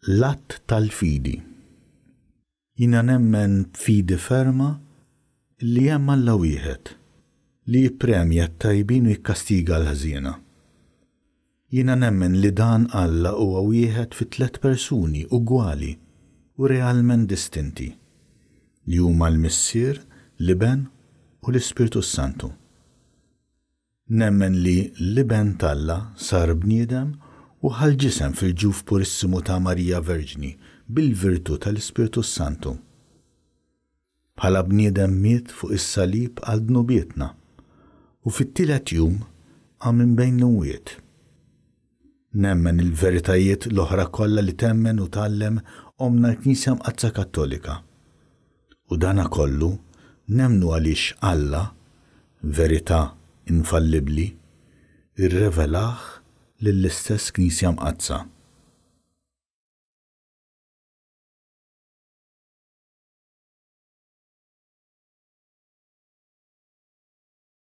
L-Att tal-Fidi. Jiena nemmen b'fidi ferma li hemm Alla wieħed, li jippremja t-tajbin u jikkastiga l-ħżiena. Jiena nemmen li dan Alla huwa wieħed fi tlett persuni ugwali u realment distinti, li huma l-Missier, l-Iben u l-Ispirtu s-Santu. Nemmen li l-Iben t'Alla sar bniedem u ħa l-ġisem fil-ġuf purissimu ta' Marija Verġni bil-virtù tal-Ispirtu s-Santu. Bħala bniedem miet fuq is-salib għal dnubietna u fit-tielet jum qam minn bejn l-imwiet. Nemmen il-veritajiet l-oħra kollha li temmen u tgħallem Ommna l-Knisja Mqaddsa Kattolika. U dana kollu nemmnu għaliex Alla, verità infallibbli, irrevelah lill-istess Knisja Mqaddsa.